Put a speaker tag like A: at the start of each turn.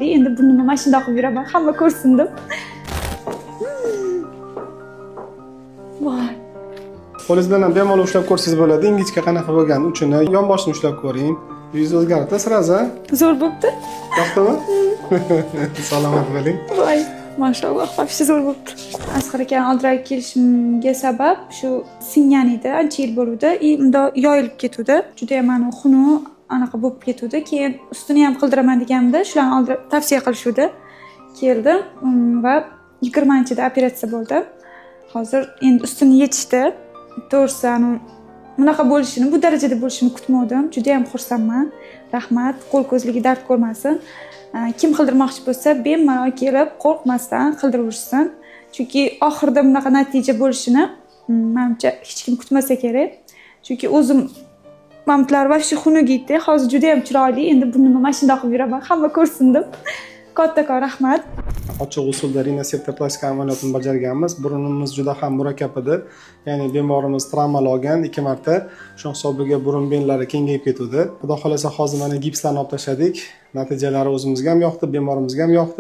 A: Endi burnimni mana shundoq qilib yuraman, hamma ko'rsin deb. Voy.
B: Qo'lingiz bilan ham bemalol ushlab ko'rsangiz bo'ladi. Ingichka qanaqa bo'lgan uchini, yonboshini ushlab ko'ring. Yuzingiz o'zgardi сразу.
A: Zo'r bo'pti.
B: Yoqdimi? Salomat bo'ling.
A: Voy, mashalloh, вообще zo'r bo'pti. Asqar akani oldirib kelishimga sabab shu singan edi, ancha yil bo'luvdi и bundoq yoyilib ketuvdi. Judayam mani xunuk anaqa bo'lib ketuvdi. Keyin ustini ham qildiraman deganimda shularni oldirib tavsiya qilishuvdi. Keldim va 20-da operatsiya bo'ldi. Hozir endi ustini yechishdi. To'g'risi, anu bunaqa bo'lishini, bu darajada bo'lishini kutmovdim. Juda ham xursandman. Rahmat, qo'l ko'zligi dard ko'rmasin. Kim qildirmoqchi bo'lsa, bemalol kelib, qo'rqmasdan qildiraversin. Chunki oxirida bunaqa natija bo'lishini manimcha hech kim kutmasa kerak. Chunki o'zim mamtlar вообще xunuk edi. Hozir juda ham chiroyli. Endi burnimni mana shundoq qilib yuraman, hamma ko'rsin deb. Kattakon rahmat.
B: Ochiq usulda rinoseptoplastika amaliyotini bajarganmiz. Burnimiz juda ham murakkab edi. Ya'ni bemorimiz travmalar olgan ikki marta. Shuni hisobiga burun benlari kengayib ketuvdi. Xudo xohlasa, hozir mana gipslarni olib tashladik. Natijalari o'zimizga ham yoqdi, bemorimizga ham yoqdi.